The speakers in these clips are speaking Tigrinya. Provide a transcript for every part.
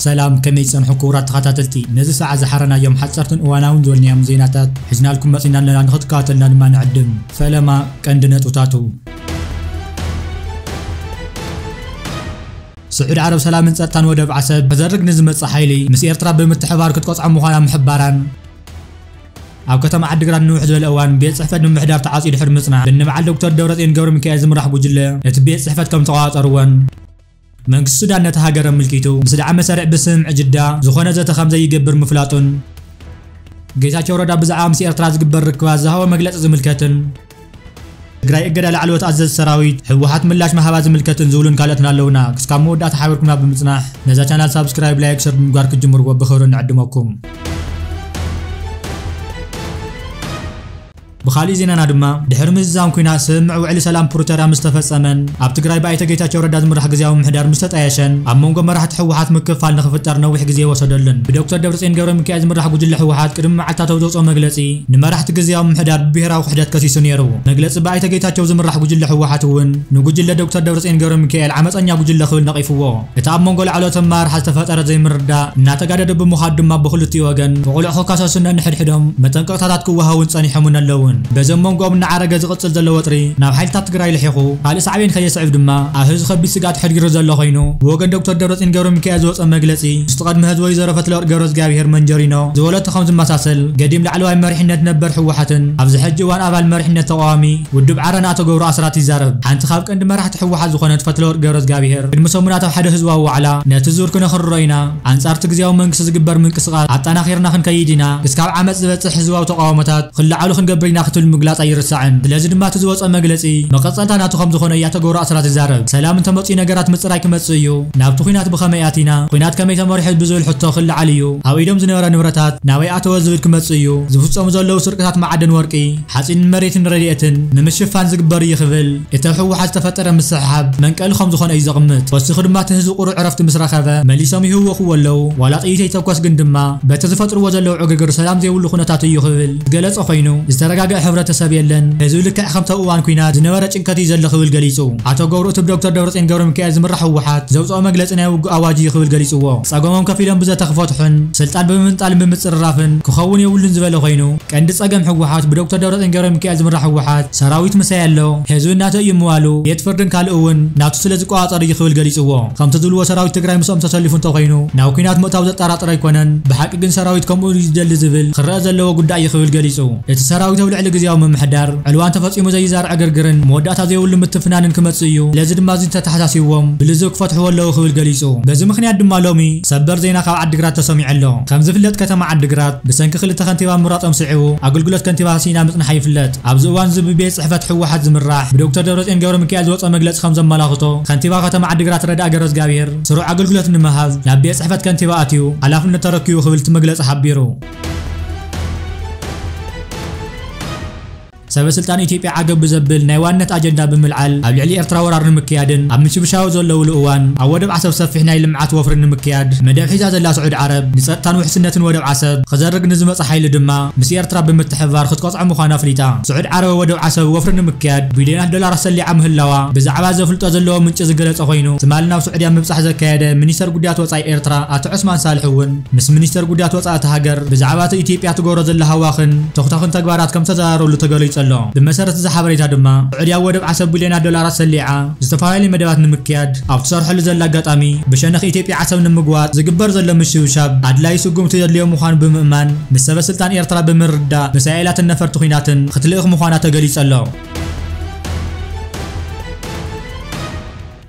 ሰላም፣ ከመይ ጸንሑ ክቡራት ተኸታተልቲ? ነዚ ሰዓት ዝሓረናዮም ሓጸርትን እዋናውን ዝበልናዮም ዜናታት ሒዝናልኩም መጺና ኣለና። ንኽትከታተልና ድማ ንዕድም። ፈለማ ቀንዲ ነጥብታቱ። ስዑድ ዓረብ ሰላምን ጸጥታን ወደብ ዓሰብ ክዘርግ ንዝመጽእ ሓይሊ ምስ ኤርትራ ብምትሕባር ክትቀጽዖ ምዃና ምሕባራን፣ ኣብ ከተማ ዓዲግራት ንውሕ ዝበለ እዋን ቤት ጽሕፈት ምምሕዳር ተዓጽዩ ድሕሪ ምጽናሕ፣ ብንበዓል ዶክተር ደብረጽዮን ገብረ ሚካኤል ዝምራሕ ጉጅለ እቲ ቤት ጽሕፈት ከም ተቆጻጸርዎን፣ መንግስቲ ሱዳን ነቲ ሃገር ኣመልኪቱ፣ ምስ ደዓም መሳርዕ ብስምምዕ ጅዳ ዝኾነ ዘተ ከም ዘይገብር ምፍላጡን፣ ጌታቸው ረዳ ብዛዕባ ምስ ኤርትራ ዝግበር ርክባት ዝሃቦ መግለጺ ዝምልከትን፣ ትግራይ እገዳ ላዕለዎት ኣዘዝቲ ሰራዊት ህወሓት ምላሽ ምሃባ ዝምልከትን ዝብሉን ካልኦትን ኣለውና። ክስካብ መወዳእታ ሓቢርኩምና ብምጽናሕ፣ ነዛ ቻናል ሳብስክራይብ፣ ላይክ፣ ሸር ብምግባር ክትጅምርዎ ብኽብሪ ንዕድመኩም። ብኻሊእ ዜናና ድማ፣ ድሕሪ ምዝዛም ኲናት ስምምዕ ውዕሊ ሰላም ፕሪቶርያ ምስ ተፈጸመን ኣብ ትግራይ ብኣይተ ጌታቸው ረዳ ዝምራሕ ግዝያዊ ምምሕዳር ምስ ተጣየሸን፣ ኣብ መንጎ መራሕቲ ህወሓት ምክፍፋል ንኽፍጠር ነዊሕ ግዜ ወሰደሉን። ብዶክተር ደብረጽዮን ገብረ ሚካኤል ዝምራሕ ጉጅለ ህወሓት ቅድሚ መዓልታት ኣብ ዘውፅኦ መግለጺ፣ ንመራሕቲ ግዝያዊ ምምሕዳር ብብሄራዊ ክሕደት ከሲሱን ነይሩ። መግለጺ ብኣይተ ጌታቸው ዝምራሕ ጉጅለ ህወሓት እውን ንጉጅለ ዶክተር ደብረጽዮን ገብረ ሚካኤል ዓመፀኛ ጉጅለ ክብል ነቒፍዎ። እቲ ኣብ መንጎ ላዕለዎት ኣመራርሓ ዝተፈጠረ ዘይምርድዳእ እናተጋደደ ብምዃድ ድማ ብኽልቲኡ ወገን ብቕሉዕ ክካሰሱን ነንሕድሕዶም መጠንቀቕታታት ክወሃቡን ጸኒሖምን ኣለውን። በዚ ኣብ መንጎኦም እናዓረገ ዝቕጽል ዘሎ ወጥሪ ናብ ሓይልታት ትግራይ ልሒኹ ካልእ ሳዕቤን ከየስዕብ ድማ ኣብ ህዝቢ ከቢድ ስግኣት ኣሕዲሩ ዘሎ ኮይኑ፣ ብወገን ዶክተር ደብረጽዮን ገብረ ሚካኤል ዝወጸ መግለጺ፣ ምስቲ ቀድሚ ህዝቢ ወይዘሮ ፈትለወርቅ ገብረ እግዚኣብሔር መንጀሪኖ ዝበለቶ ከም ዝመሳሰል፣ ገዲም ላዕለዋይ መሪሕነት ነበር ህወሓትን ኣብዚ ሕጂ እዋን ኣባል መሪሕነት ተቃዋሚ ውድብ ዓረና ኣቶ ገብሩ ኣስራት ይዛረብ። ሓንቲ ካብ ቀንዲ መራሕቲ ህወሓት ዝኾነት ፈትለወርቅ ገብረ እግዚኣብሔር ቅድሚ ሰሙናት ኣብ ሓደ ህዝባዊ ዋዕላ፣ ነቲ ዙር ክነኽርሮ ኢና፣ ኣንጻር እቲ ግዝያዊ መንግስቲ ዝግበር ምንቅስቃስ ኣጠናኺርና ክንከይድ ኢና፣ ክስካብ ዓመጽ ዝበጽሕ ህዝባዊ ተቃውሞታት ክለዓሉ ክንገብር ኢና ክትብል ምግላጻ ኣይርሳዕን። ስለዚ ድማ እቲ ዝወጸ መግለጺ መቐጸልታ ናቱ ከም ዝኾነ እዩ ኣቶ ገብሩ ኣስራት ይዛረብ። ሰላም እንተመጽኡ ነገራት ምጽራይ ክመጽእ እዩ። ናብቲ ኲናት ብኸመይ ኣቲና? ኲናት ከመይ ተመሪሑ ብዝብል ሕቶ ክለዓል እዩ። ኣብ ኢዶም ዝነበረ ንብረታት ናበይ ኣተወ ዝብል ክመጽእ እዩ። ዝፍጸሙ ዘለዉ ስርቅታት መዓድን ወርቂ፣ ሓጺንን መሬትን ረድኤትን ንምሽፋን ዝግበር እዩ ክብል፣ እቲ ኣብ ህወሓት ዝተፈጠረ ምስሕሓብ መንቀሊ ከም ዝኾነ እዩ ዘቕምጥ። ወሲኹ ድማ እቲ ህዝቢ ቁሩብ ዕረፍቲ ምስ ረኸበ መሊሶም ይህወኽዎ ኣለዉ። ዋላ ጥይት ይተኮስ ግን ድማ በቲ ዝፈጥርዎ ዘለዉ ዕግርግር ሰላም ዘይብሉ ኩነታት እዩ ክብል ዝገለጸ ኮይኑ፣ ዝተረጋገአ ሕብረተሰብ የለን። ህዝቢ ልክዕ ከምቲ ኣብ እዋን ኲናት ዝነበረ ጭንቀት እዩ ዘሎ ክብል ገሊጹ። ኣቶ ገብሩ እቲ ብዶክተር ደብረጽዮን ገብረ ሚካኤል ዝምራሕ ህወሓት ዘውፅኦ መግለጺ ናይ ውግእ ኣዋጅ እዩ ክብል ገሊጽዎ። ጸገሞም ከፊሎም ብዘተ ክፈትሑን ስልጣን ብምምንጣልን ብምጽርራፍን ክኸውን የብሉን ዝበለ ኮይኑ፣ ቀንዲ ጸገም ህወሓት ብዶክተር ደብረጽዮን ገብረ ሚካኤል ዝምራሕ ህወሓት ሰራዊት ምሳይ ኣሎ፣ ህዝቢ እናተእዩ ምዋሉ፣ ቤት ፍርድን ካልእ እውን ናቱ ስለ ዝቆጻጸር እዩ ክብል ገሊጽዎ። ከምቲ ዝብልዎ ሰራዊት ትግራይ ምስኦም ተሰሊፉ እንተኾይኑ ናብ ኲናት ምእታው ዘጠራጥር ኣይኮነን። ብሓቂ ግን ሰራዊት ከምኡ እዩ ዝደሊ ዝብል ክረአ ዘለዎ ጉዳይ እዩ ክብል ገሊጹ። እቲ ሰራዊት ኣብ ልዕሊ ግዝያዊ ምምሕዳር ዕልዋ እንተፈጺሙ ዘይዛር ዕግርግርን መወዳእታ ዘይብሉ ምትፍናንን ክመጽእ እዩ። ስለዚ ድማ እዚ እንተተሓሳሲብዎም ብልዝብ ክፈትሕዎ ኣለዉ ክብል ገሊጹ። በዚ ምኽንያት ድማ ሎሚ ሰበር ዜና ካብ ዓዲግራት ተሰሚዑ ኣሎ። ከም ዝፍለጥ ከተማ ዓዲግራት ብሰንኪ ክልተ ከንቲባ ምምራጾም ስዒቡ ኣገልግሎት ከንቲባ ስኢና ምጽንሓ ይፍለጥ። ኣብዚ እዋን እዚ ብቤት ጽሕፈት ህወሓት ዝምራሕ ብዶክተር ደብረጽዮን ገብረ ሚካኤል ዝወጸ መግለጺ ከም ዘመላኽቶ፣ ከንቲባ ከተማ ዓዲግራት ረዳእ ገብረ እግዚኣብሔር ስሩዕ ኣገልግሎት ንምሃብ ናብ ቤት ጽሕፈት ከንቲባ ኣትዩ ሓላፍነት ተረኪቡ ክብል እቲ መግለጺ ሓቢሩ። ሰበ ስልጣን ኢትዮጵያ ዓገብ ብዘብል ናይ ዋንነት ኣጀንዳ ብምልዓል ኣብ ልዕሊ ኤርትራ ወራር ንምክያድን ኣብ ምሽብሻው ዘለውሉ እዋን ኣብ ወደብ ዓሰብ ሰፊሕ ናይ ልምዓት ወፍሪ ንምክያድ መደብ ሒዛ ዘላ ስዑድ ዓረብ ንጸጥታን ውሕስነትን ወደብ ዓሰብ ክዘርግ ንዝመጽእ ሓይሊ ድማ ምስ ኤርትራ ብምትሕብባር ክትቀጽዖ ምዃና ኣፍሊጣ። ስዑድ ዓረብ ወደብ ዓሰብ ወፍሪ ንምክያድ ቢልዮናት ዶላር ኣሰሊዓ ምህላዋ ብዛዕባ ዘፍልጦ ዘለዎ ምንጪ ዝገለጸ ኮይኑ፣ ትማሊ ናብ ስዑድያ ምብጻሕ ዘካየደ ሚኒስተር ጉዳያት ወጻኢ ኤርትራ ኣቶ ዑስማን ሳልሕ እውን ምስ ሚኒስተር ጉዳያት ወጻኢ እታ ሃገር ብዛዕባ እቲ ኢትዮጵያ ትገብሮ ዘላ ሃዋኽን ተኹታኹን ተግባራት ከም ዝተዘራረብሉ ተገሊጹ ኣሎ። ብመሰረት እዚ ሓበሬታ ድማ፣ ስዑድያ ወደብ ዓሰብ ቢልዮናት ዶላራት ሰሊዓ ዝተፈላለዩ መደባት ንምክያድ ኣብ ትሰርሐሉ ዘላ ኣጋጣሚ፣ ብሸነኽ ኢትዮጵያ ዓሰብ ንምግዋጽ ዝግበር ዘሎ ምሽብሻብ ኣድላዪ ስጉምቲ ዘድልዮ ምዃኑ ብምእማን፣ ምስ ሰበ ስልጣን ኤርትራ ብምርድዳእ፣ ሚሳኤላትን ነፈርቲ ኲናትን ክትልእኽ ምዃና ተገሊጹ ኣሎ።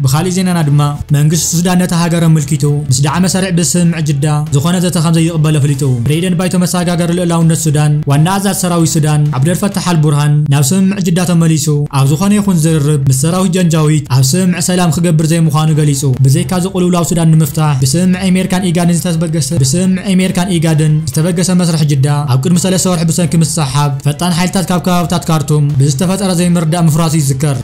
ብኻሊእ ዜናና ድማ፣ መንግስቲ ሱዳን ነታ ሃገር ኣመልኪቱ ምስ ደዓም መሳርዕ ብስምምዕ ጅዳ ዝኾነ ዘተ ከም ዘይቕበል ኣፍሊጡ። ፕሬዚደንት ባይቶ መሰጋገሪ ልኡላውነት ሱዳን ዋና ኣዛዚ ሰራዊት ሱዳን ዓብደልፈታሕ ኣልቡርሃን ናብ ስምምዕ ጅዳ ተመሊሱ ኣብ ዝኾነ ይኹን ዝርርብ ምስ ሰራዊት ጃንጃዊድ ኣብ ስምምዕ ሰላም ክገብር ዘይምዃኑ ገሊጹ። ብዘይካዚ ቅልውላው ሱዳን ንምፍታሕ ብስምምዕ ኣሜሪካን ኢጋድን ዝተበገሰ ብስምምዕ ኣሜሪካን ኢጋድን ዝተበገሰ መስርሕ ጅዳ ኣብ ቅድሚ ሰለስተ ወርሒ ብሰንኪ ምስሕሓብ ፈጣን ሓይልታት ካብ ከባብታት ካርቱም ብዝተፈጠረ ዘይምርዳእ ምፍራሱ ይዝከር።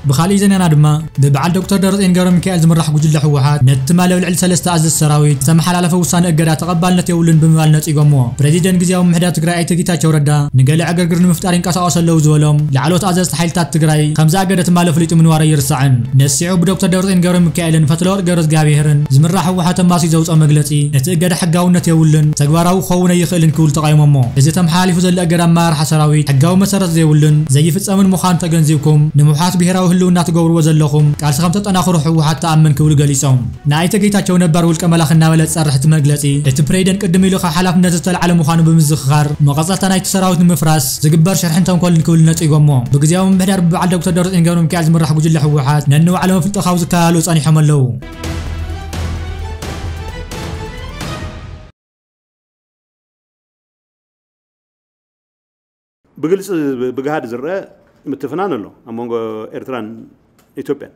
ብኻሊእ ዜናና ድማ ብበዓል ዶክተር ደብረጽዮን ገብረ ሚካኤል ዝምራሕ ጉጅለ ህወሓት ነቲ ትማሊ ኣብ ልዕሊ ሰለስተ ኣዘዝቲ ሰራዊት ዝተመሓላለፈ ውሳነ እገዳ ተቐባልነት የብሉን ብምባል ነጺጎሞ። ፕሬዚደንት ግዝያዊ ምምሕዳር ትግራይ ኣይተ ጌታቸው ረዳ ንገለ ዕግርግር ንምፍጣር ይንቀሳቐሱ ኣለዉ ዝበሎም ላዕለዎት ኣዘዝቲ ሓይልታት ትግራይ ከም ዝኣገደ ትማሊ ኣፍሊጡ ምንባሩ ኣይርሳዕን። ነሲዑ ብዶክተር ደብረጽዮን ገብረ ሚካኤልን ፈትለወርቅ ገብረ እግዚኣብሔርን ዝምራሕ ህወሓት ኣማሲ ዘውፅኦ መግለፂ ነቲ እገዳ ሕጋውነት የብሉን፣ ተግባራዊ ክኸውን ኣይኽእልን ክብሉ ተቃይሞሞ። እዚ ተመሓላሊፉ ዘሎ እገዳ ኣመራርሓ ሰራዊት ሕጋዊ መሰረት ዘይብሉን ዘይፍፀምን ምዃኑ ተገንዚብኩም ንምውሓስ ብሄራዊ ህልውና ትገብርዎ ዘለኹም ቃልሲ ከም ተጠናኽሩ ህወሓት ተኣምን ክብሉ ገሊፆም። ንኣይተ ጌታቸው ነባር ውልቀ መላኺ እናበለ ዝፀርሕ እቲ መግለፂ እቲ ፕሬዚደንት ቅድም ኢሉ ካብ ሓላፍነት ዝተልዓለ ምዃኑ ብምዝኽኻር መቐፀልታ ናይቲ ሰራዊት ንምፍራስ ዝግበር ሽርሕን ተንኮልን ክብል ነፂጎሞ። ብግዜያዊ ምምሕዳር ብበዓል ዶክተር ደብረፅዮን ገብረ ሚካኤል ዝምራሕ ጉጅለ ህወሓት ነንባዕሎም ኣፍልጦ ካብ ዝከላሉ ፀኒሖም ኣለዉ። ብግልፂ ብግሃድ ዝረአ ምትፍናን ኣሎ ኣብ መንጎ ኤርትራን ኢትዮጵያን።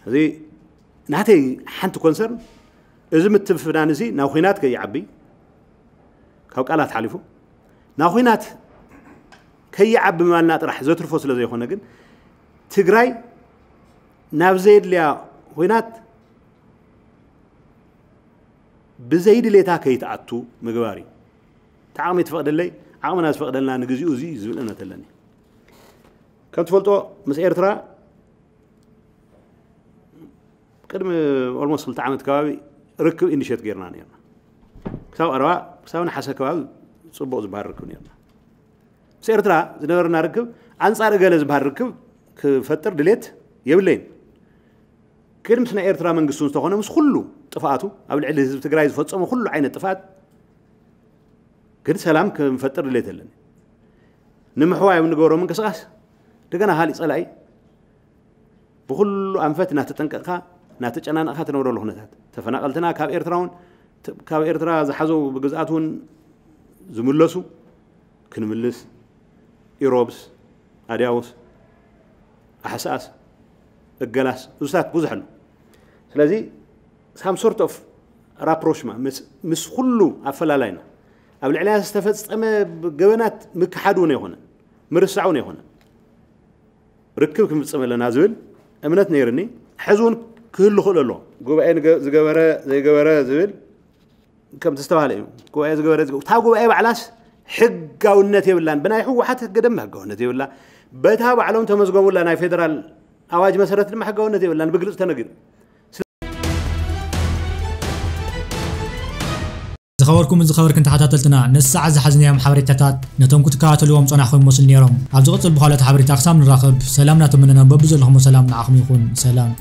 እዚ ናተይ ሓንቲ ኮንሰርን እዚ ምትፍናን እዚ ናብ ኹናት ከይዓቢ ካብ ቃላት ሓሊፉ ናብ ኹናት ከይዓቢ ማልና ጥራሕ ዘትርፎ ስለ ዘይኮነ ግን ትግራይ ናብ ዘየድልያ ኹናት ብዘይድሌታ ከይትኣቱ ምግባር እዩ። እቲ ዓቕሚ ትፈቕደለይ ዓቕምና ዝፈቕደልና ንግዚኡ እዚ እዩ ዝብል እምነት ኣለኒ። ከም ትፈልጦ ምስ ኤርትራ ቅድሚ ኦልሞስት ክልተ ዓመት ከባቢ ርክብ ኢኒሼት ጌርና ነርና። ክሳብ ቀረባ ክሳብ ነሓሰ ከባቢ ፅቡቕ ዝበሃል ርክብ ነርና። ምስ ኤርትራ ዝነበረና ርክብ ኣንፃር እገለ ዝበሃል ርክብ ክፈጥር ድሌት የብለይን። ግን ምስ ናይ ኤርትራ መንግስቲ እውን ዝተኾነ ምስ ኩሉ ጥፍኣቱ ኣብ ልዕሊ ህዝቢ ትግራይ ዝፈፀሞ ኩሉ ዓይነት ጥፍኣት ግን ሰላም ክንፈጥር ድሌት ኣለኒ። ንምሕዋይ ኣብ ንገብሮ ምንቅስቃስ ደገና ካሊእ ፀላኢ ብኩሉ ኣንፈት እናተጠንቀቕካ እናተጨናነቕካ ትነብረሉ ኩነታት ተፈናቐልትና ካብ ኤርትራ እውን ካብ ኤርትራ ዝሓዘው ብግዝኣት እውን ዝምለሱ ክንምልስ ኢሮብስ ኣድያውስ ኣሕሳስ እገላስ እሱታት ብዙሕ ኣሎ። ስለዚ some sort of rapprochement ምስ ኩሉ ኣፈላላይና ኣብ ልዕሊያ ዝተፈፀመ ገበናት ምክሓድ እውን ኣይኮነን ምርሳዕ እውን ኣይኮነን። ርክብ ክንፍፅም ኣለና ዝብል እምነት ነይርኒ። ሕዚ እውን ክህሉ ክእል ኣሎ። ጉባኤ ዝገበረ ዘይገበረ ዝብል ከም ዝተባሃለ እዩ። ጉባኤ ዝገበረ እታ ጉባኤ ባዕላስ ሕጋውነት የብላን። ብናይ ህወሓት ህገ ደንብ ሕጋውነት የብላ። በታ ባዕሎም ተመዝገቡላ ናይ ፌደራል ኣዋጅ መሰረት ድማ ሕጋውነት የብላን። ብግልፅ ተነጊሩ። ዝኸበርኩምን ዝኸበርክን ተኸታተልትና ነዚ ሰዓት ዝሓዝናዮም ሓበሬታታት ነቶም ክትከታተልዎም ጸናሕኩም ይመስሉ ነይሮም። ኣብ ዝቕጽል ብኻልኦት ሓበሬታ ክሳብ ንራኸብ ሰላም እናተመነና በብዘለኹሞ ሰላም ንዓኹም ይኹን። ሰላም።